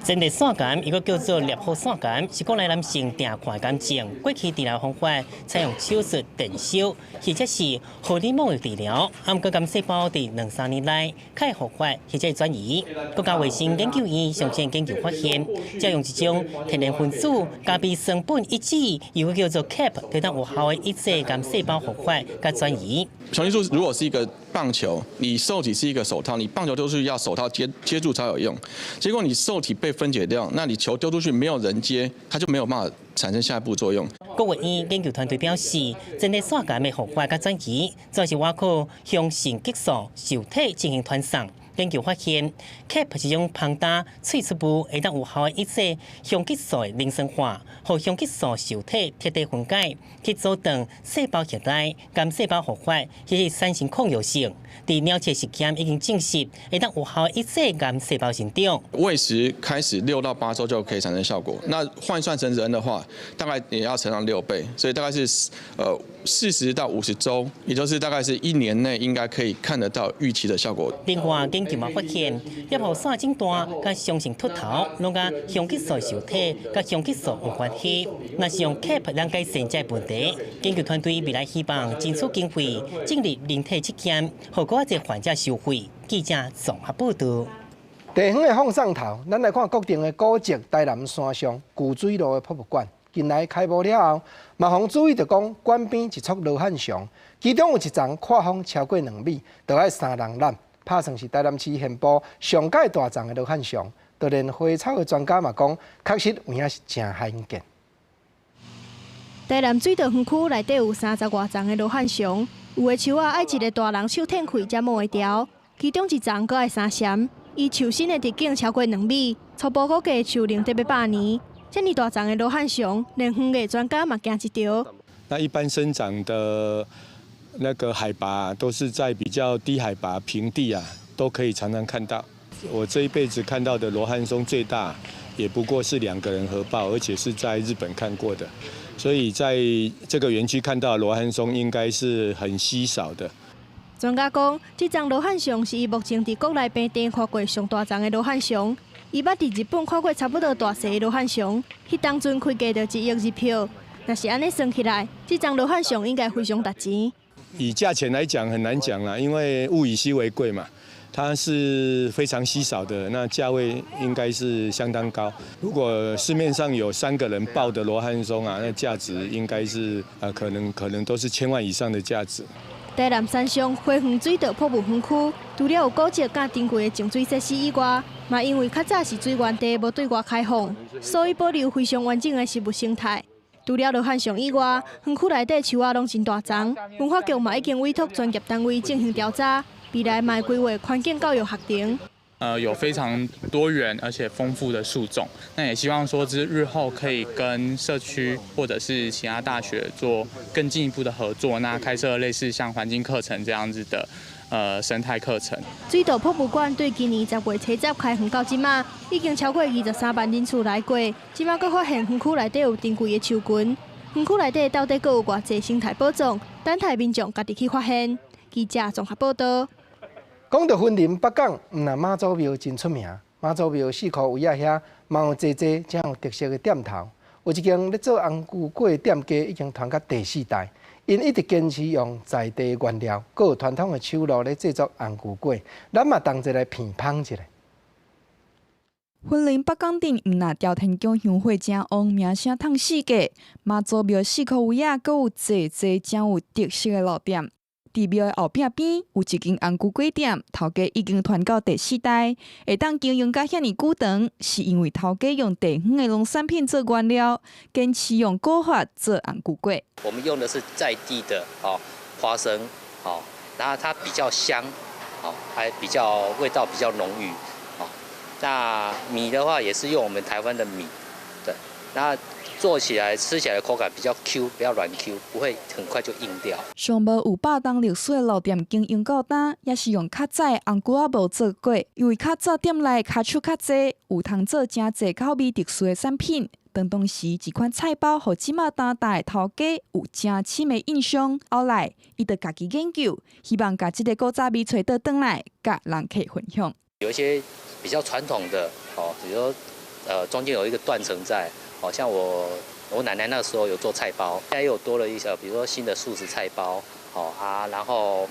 前列腺癌，伊閣叫做攝護腺癌，是國內男性定看的癌症。過去治療方法採用手術、電燒，或者是荷爾蒙的治療。毋過癌細胞佇兩三年內較會復發或者轉移。國家衛生研究院上新研究發現，只要用一種天然分子咖啡酸苯乙酯，又叫做 CAP，會當有效的抑制癌細胞復發佮轉移。雄激素如果是一個棒球，你受體是一個手套，你棒球丟出去要手套接接住才有用。結果你受體被分解掉，那你球丟出去沒有人接，它就沒有辦法產生下一步作用。國衛院研究團隊表示，前列腺癌的復發佮轉移，主要是倚靠雄性激素受體進行傳送。研究發現，CAP 這種膨大萃取物會當有效抑制雄激素的磷酸化，予雄激素受體徹底分解，去阻斷細胞核內癌細胞復發，或是產生抗藥性。佇鳥鼠實驗已經證實，會當有效抑制癌細胞生長。餵食開始6到8週就可以產生效果，那換算成人的話，大概也要乘上6倍，所以大概是40到50週，也就是大概是一年內應該可以看得到預期的效果。另外，研究嘛發現，攝護腺診斷佮雄性禿頭，攏佮雄激素受體佮雄激素有關係。若是用 CAP 來改善這個問題，研究團隊未來希望爭取經費進入人體試驗，予閣較濟患者受惠。記者綜合報導。地方的放送頭，咱來看國定的古蹟台南山上舊水路的博物館，近來開幕了後，嘛予人注意著講，館邊一束羅漢松，其中有一叢闊風超過2米，著愛三人攬，拍算是台南市現埔上蓋大叢的羅漢松，就連花草的專家嘛講，確實有影是誠罕見。台南水道園區內底有30外叢的羅漢松，有的樹仔愛一个大人手摕開才摸會著，其中一叢閣愛三攕，伊樹身的直徑超過2米，初步估計樹齡得欲100年。這爾大叢的羅漢松，連園藝專家嘛驚一趒。那一般生長的那個海拔都是在比較低海拔平地啊，都可以常常看到。我這一輩子看到的羅漢松最大，也不過是兩個人合抱，而且是在日本看過的。所以在這個園區看到羅漢松應該是很稀少的。專家講，這叢羅漢松是伊目前佇國內平地看過上大叢的羅漢松。伊捌佇日本看過差不多大細的羅漢松，彼當陣開價著1億日票。若是按呢算起來，這叢羅漢松應該非常值錢。以價錢來講很難講啦，因為物以稀為貴嘛，它是非常稀少的，那價位應該是相當高。如果市面上有三個人抱的羅漢松啊，那價值應該是啊，可能都是千萬以上的價值。台南山上花園水道博物園區，除了有古蹟佮珍貴的淨水設施以外，嘛因為較早是水源地，無對外開放，所以保留非常完整的植物生態。除了羅漢松以外，園區內底樹仔攏真大叢，文化局嘛已經委託專業單位進行調查，未來嘛會規劃環境教育學程。有非常多元而且豐富的樹種，那也希望說之日後可以跟社區或者是其他大學做更進一步的合作，那開設類似像環境課程這樣子的生態課程。水道博物館對今年10月初十開園到這馬，已經超過23萬人次來過，這馬閣發現園區內底有珍貴的樹群，園區內底到底閣有偌濟生態寶藏，等待民眾家己去發現。記者綜合報導。講到雲林北港，毋但媽祖廟真出名，媽祖廟四箍圍仔遐，嘛有濟濟真有特色的店頭。有一間咧做紅龜粿的店家，已經傳到第四代，𪜶一直堅持用在地原料，閣有傳統的手路咧製作紅龜粿。咱嘛同齊來品嘗一下。雲林北港鎮毋但朝天宮香火誠旺，名聲淌四界，媽祖廟四箍圍仔，閣有濟濟真有特色的老店。佇廟的後壁邊有一間紅龜粿店，頭家已經傳到第四代，會當經營甲遐爾久長，是因為頭家用地方的農產品做原料，堅持用古法做紅龜粿。我們用的是在地的哦花生，哦，然後它比較香，哦，還比較味道比較濃郁，哦，那米的話也是用我們台灣的米，對，那做起來吃起來的口感比較 Q，比較軟 Q，不會很快就硬掉。上無有100冬歷史的老店經營到今，也是用較早的紅龜仔無做粿，因為較早店內跤手較濟，有通做誠濟口味特殊的產品。當當時這款菜包，予這馬當代的頭家有誠深的印象。後來，伊就家己研究，希望共這个古早味揣倒轉來，佮人客分享。有一些比較傳統的，哦，比如說，中間有一個斷層在。好像我奶奶那時候有做菜包，現在又多了一些，比如說新的素食菜包，哦啊，然後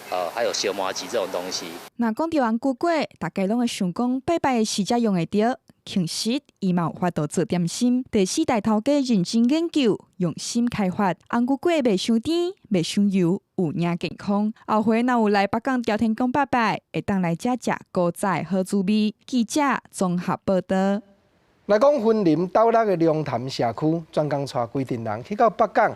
還有燒麻糬這種東西。若講著紅龜粿，大家攏會想講拜拜的時才用會著。其實伊嘛有法度做點心。第四代頭家認真研究，用心開發紅龜粿，袂傷甜，袂傷油，有影健康。後回若有來北港朝天宮拜拜，會當來遮食古早的好滋味。記者綜合報導。來講雲林斗六的龍潭社區，專工帶規陣人去到北港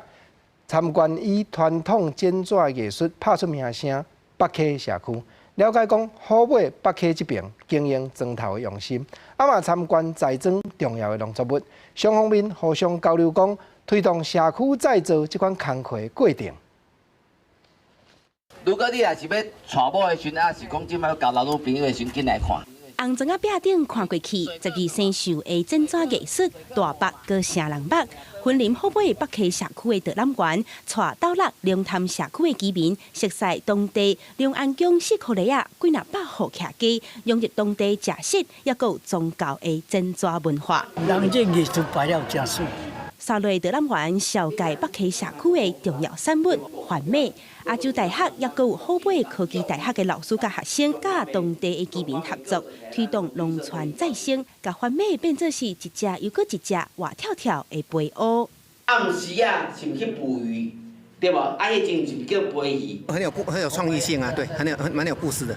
參觀以傳統剪紙藝術拍出名聲北溪社區。了解講虎尾北溪這爿經營莊頭的用心，啊嘛參觀栽種重要的農作物，雙方面互相交流講推動社區再造這款工課的過程。如果你若是欲娶某的時陣，抑是講這擺交男女朋友的時陣，緊來看。紅磚仔壁頂看過去，12生肖的剪紙藝術，大北閣城人目。雲林虎尾北溪社區的導覽員，帶斗六龍潭社區的居民，熟悉當地龍安宮四箍犁仔幾若百戶徛家，融入當地食食，抑閣有宗教的剪紙文化。人這藝術擺了誠媠。沙內導覽員紹介北溪社區的重要產物番麥，亞洲大學抑閣有虎尾科技大學的老師佮學生，佮當地的居民合作，推動農村再生，共番麥變做是一隻又閣一隻活跳跳的肥烏。暗時啊，是毋去捕魚，對無？啊，彼陣是毋叫飛魚？很有創意性啊，對，很有很蠻有故事的，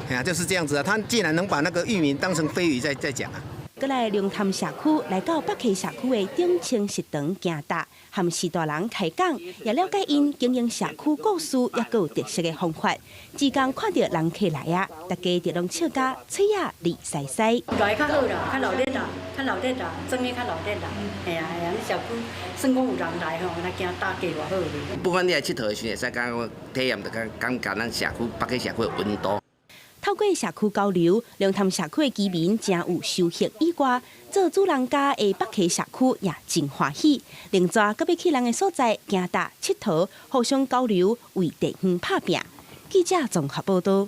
哎呀，就是這樣子啊。他竟然能把那個玉米當成飛魚在講啊！閣來龍潭社區，來到北溪社區的頂清食堂行踏，和序大人開講，也了解𪜶經營社區故事，抑閣有特色的方法。只講看著人客來啊，大家就攏笑甲喙仔離澀澀。來較好啦，較熱鬧啦，較熱鬧啦，裝的較熱鬧啦。嘿啊嘿啊，你社區算講有人來吼，來行踏街偌好咧。不管你來𨑨迌的時陣，會使講體驗著感感覺咱社區北溪社區的溫度。透過社區交流，龍潭社區的居民誠有收穫以外，做主人家的北溪社區也真歡喜。另外，閣欲去人的所在行踏𨑨迌，互相交流，為地方拍拚。記者綜合報導。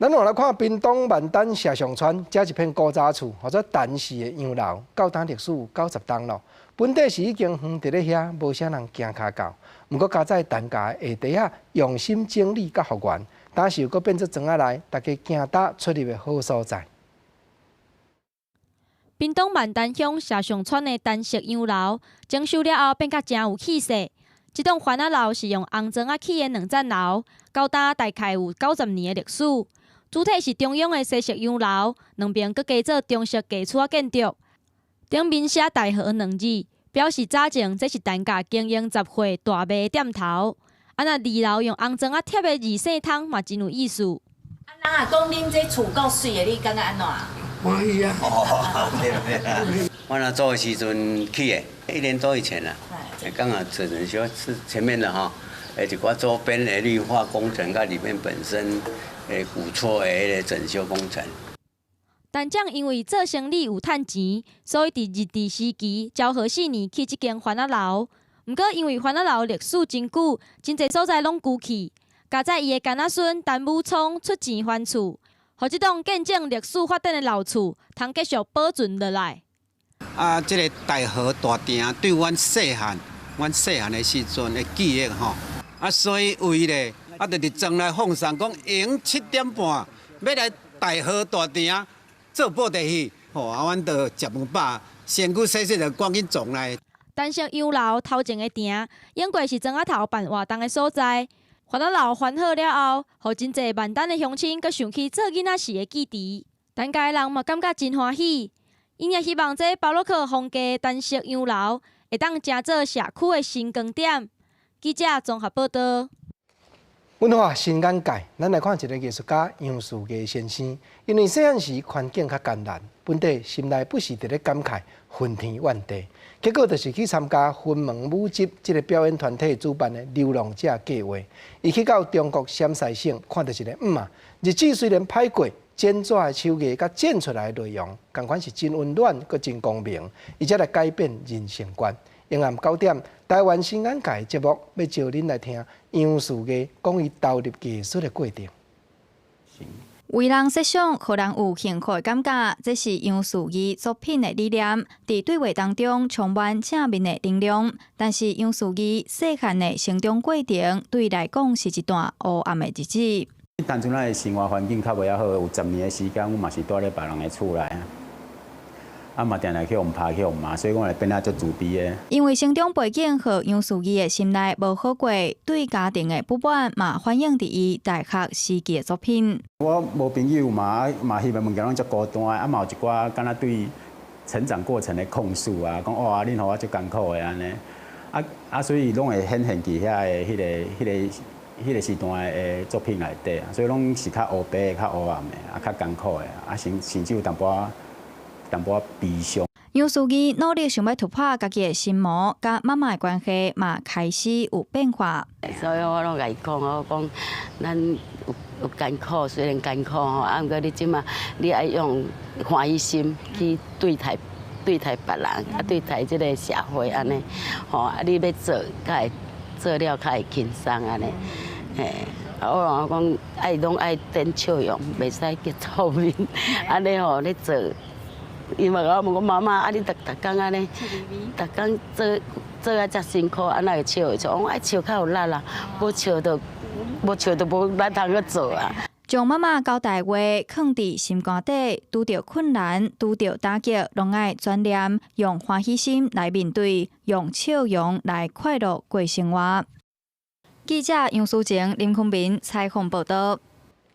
咱來看屏東萬丹社上村，這一片古早厝，號做陳氏的洋樓，到今歷史有90冬咯。本底是已經遠佇咧遐，無啥人行跤到。毋過佳哉陳家下底仔用心整理佮復原。但是又閣變做莊仔內，大家行踏出入的好所在。屏東萬丹鄉社上村的陳式洋樓，整修了後變甲誠有氣勢。這棟番仔樓是用紅磚仔起的兩層樓，到今大概有90年的歷史。主體是中央的西式洋樓，兩邊閣加做中式家厝仔建築。頂面寫大和兩字，表示早前這是陳家經營雜貨大賣的店頭。啊，若二樓用紅磚仔貼的二世窗嘛，真有意思。啊，人啊講恁這厝夠媠的，你感覺按怎？歡喜啊！哦，對對。我若做的時陣起的，一年多以前啦。剛好只能說是前面的哈，一寡周邊的綠化工程，佮裡面本身的古厝的彼个整修工程。陳長因為做生理有趁錢，所以佇日治時期昭和4年起這間番仔樓。毋過因為番仔樓歷史真久，真濟所在攏舊去。佳哉伊的干仔孫陳武聰出錢還厝，予這棟見證歷史發展的老厝，通繼續保存落來。啊，這个大和大埕對阮細漢，阮細漢的時陣的記憶吼。啊，所以為咧，啊，就佇莊內放送講，下7點半欲來大和大埕做布袋戲，吼，啊，阮就食飯飽，身軀洗洗就趕緊撞來。陳式洋樓頭前的埕，應過是莊仔頭辦活動的所在。番仔樓還好了後，予真濟萬丹的鄉親閣想起做囡仔時的記憶。陳家的人嘛感覺真歡喜，𪜶也希望這巴洛克風格的陳式洋樓會當成做社區的新光點。記者綜合報導。文化新眼界，咱來看一个藝術家楊樹藝先生。因為細漢時環境較艱難，本底心內不時佇咧感慨恨天怨地，結果就是去參加雲門舞集這个表演團體主辦的流浪者計劃。伊去到中國陝西省，看著一个姆仔，日子雖然歹過，剪紙的手藝佮剪出來的內容，仝款是真溫暖，閣真光明，伊才來改變人生觀。晚暗9點，台灣新眼界節目欲招恁來聽楊樹藝講伊投入藝術的過程。為人設想，予人有幸福的感覺，這是楊樹藝作品的理念。佇對話當中充滿正面的能量。但是楊樹藝細漢的成長過程，對伊來講是一段黑暗的日子。當初咱的生活環境較袂遐好，有10年的時間，阮嘛是蹛咧別人的厝內。啊嘛，定定去予拍去予罵，所以我會變啊足自卑的。因為成長背景予楊樹藝的心內無好過，對家庭的不滿嘛反映佇伊大學時期的作品。我無朋友嘛，嘛彼個物件攏足孤單，啊嘛有一寡敢若對成長過程的控訴啊，講哦啊，恁予我足艱苦的按呢，啊啊，所以攏會顯現佇遐的彼个彼个時段的作品內底，所以攏是較烏白的、較烏暗的，啊，較艱苦的，啊，甚至有淡薄仔淡薄仔悲傷。楊淑儀努力想欲突破家己的心魔，佮媽媽的關係嘛開始有變化。所以我攏共伊講，我講咱有艱苦，雖然艱苦吼，啊，毋過你這馬你愛用歡喜心去對待別人，啊，對待這个社會按呢，吼，啊，你欲做，較會做了較會輕鬆按呢，嘿。啊，我講愛攏愛展笑容，袂使結臭面，按呢吼，咧做。伊嘛共我問講媽媽，啊你逐逐工按呢，逐工做做啊遮辛苦，啊哪會笑？我講愛笑較有力啦，無笑就無力通閣做啊。將媽媽交代話囥佇心肝底，拄著困難、拄著打擊，攏愛轉念，用歡喜心來面對，用笑容來快樂過生活。記者楊淑靜、林坤明採訪報導。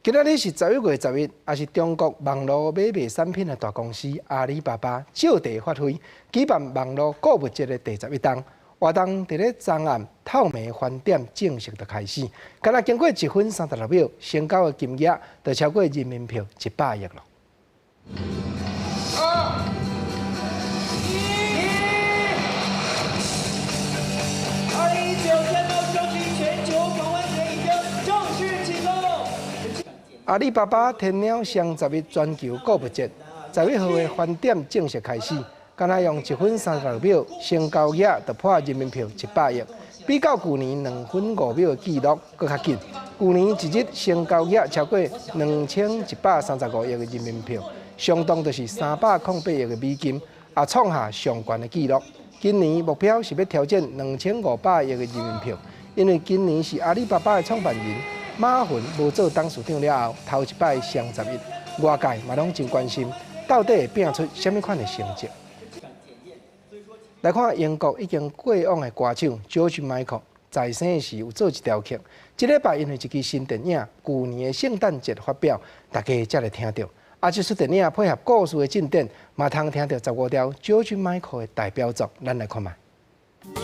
今仔日是11月11，也是中國網路買賣產品的大公司阿里巴巴借題發揮，舉辦網路購物節的第11冬活動，佇咧昨暗透暝翻點正式的開始。敢若經過1分36秒，成交的金額就超過人民幣100億囉。二、一，2019天貓雙十一全球狂歡節已經正式啟動。阿里巴巴天貓雙十一全球購物節，11號的翻點正式開始，敢若用1分36秒，成交額就破人民幣100億，比較舊年2分5秒的紀錄閣較緊。舊年一日成交額超過2135億的人民幣，相當就是308億的美金，也創下上懸的紀錄。今年目標是欲挑戰2500億的人民幣，因為今年是阿里巴巴的創辦人馬雲無做董事長了後，頭一擺雙十一，外界嘛攏真關心，到底會拼出啥物款的成績？來看英國已經過往的歌手 George Michael 在生時有做一條曲，這禮拜因為一支新電影，舊年的聖誕節發表，大家才來聽著。啊，這齣電影配合故事的進展，嘛通聽著15條 George Michael 的代表作，咱來看覓。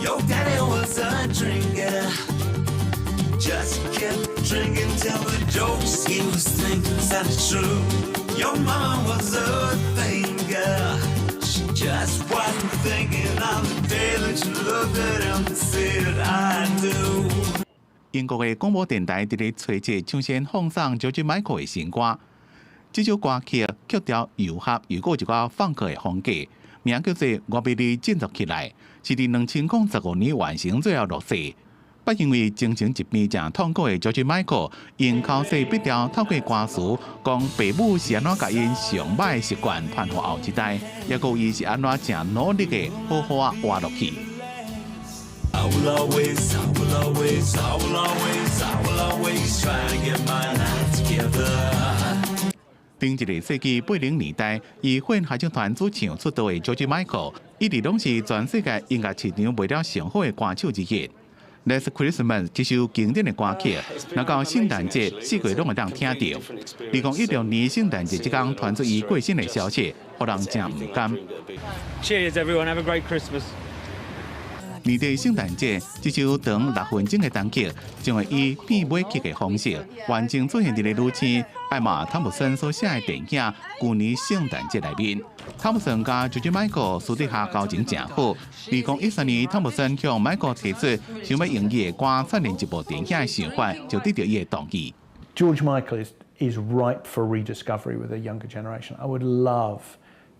Your daddy was a drinker. Just kept drinking till the jokes he was thinking sounded true. Your mama was a thinker. She just wasn't thinking of the day that you looked at him and said I do. 英國的廣播電臺佇咧春節搶先放送 George Michael 的新歌，這首歌曲曲調柔和，又閣有一寡放克的風格，名叫做《我欲你振作起來》，是佇2015年完成最後錄製。不因為精神疾病誠痛苦的 George Michael，用口說筆調透過歌詞講爸母是按怎共𪜶上䆀習慣傳予後一代，抑閣伊是按怎誠努力的好好仔活落去。 I will always, I will always, I will always, I will always try to get my life together. 頂一個世紀80年代，以混合唱團主唱出道的 George Michael，一直攏是全世界音樂市場賣了上好的歌手之一。Last Christmas 這首經典的歌曲，若到聖誕節四界攏會當聽著。2016年聖誕節這工傳出伊過身的消息，予人誠毋甘。 Cheers, everyone! Have a great Christmas. 年底聖誕節，這首長6分鐘的單曲，將會以片尾曲的方式，完整出現佇咧女星艾瑪·湯姆森所寫的電影《舊年聖誕節》內面。湯姆森佮 George Michael 私底下交情誠好。2013年，湯姆森向 Michael 提出想欲用伊的歌串連一部電影的想法，就得著伊的同意。 George Michael is ripe for rediscovery with a younger generation. I would love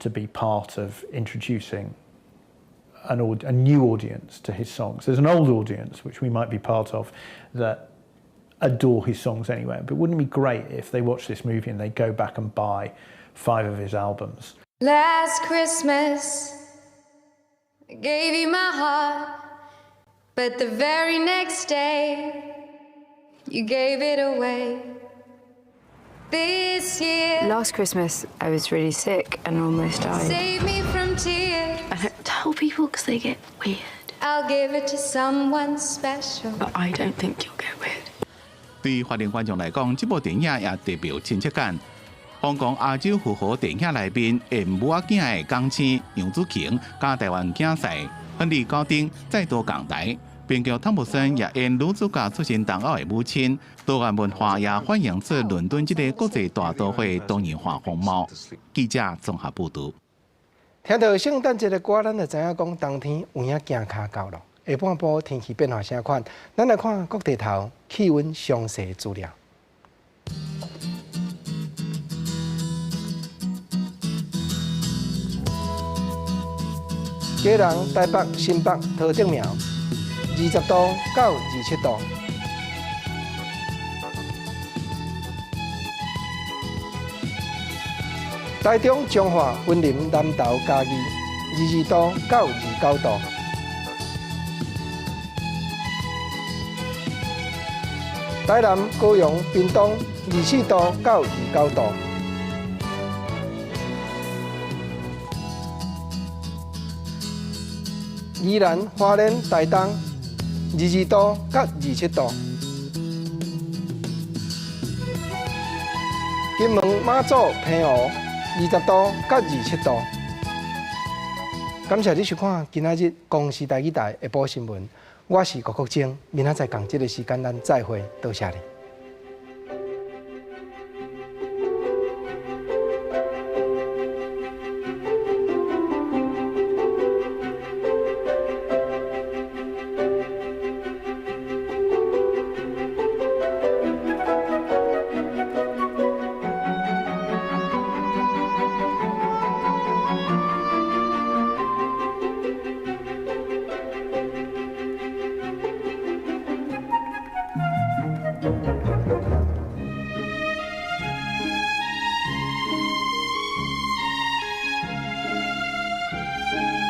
to be part of introducing a new audience to his songs. There's an old audience, which we might be part of, that adore his songs anyway. But wouldn't it be great if they watch this movie and they go back and buy five of his albums? Last Christmas, I gave you my heart, but the very next day, you gave it away. This year, Last Christmas, I was really sick and almost died. Save me from tears. I don't tell people because they get weird. I'll give it to someone special. But I don't think you'll get weird. 對華人觀眾來講，這部電影也特別有親切感。香港亞洲富豪電影內面演母仔囝的港星楊紫瓊，佮台灣競賽，亨利高丁再度共台。编剧汤普森也演女主角出身东欧的母親，多元文化也反映出倫敦這个國際大都會多元化風貌。記者綜合報導。聽著聖誕節的歌，咱就知影講冬天有影行跤到囉。下半晡天氣變化啥款？咱來看各地頭氣溫詳細資料。基隆、台北、新北、桃竹苗，20度到27度。台中、彰化、雲林、南投、嘉義，22度到29度。台南、高雄、屏東，24度到29度。宜蘭、花蓮、台東，22度到27度。金門、馬祖、澎湖，20度到27度。感謝你收看今仔日公視台語台下晡新聞，我是郭國晶，明仔載仝這个時間咱再會，多謝你。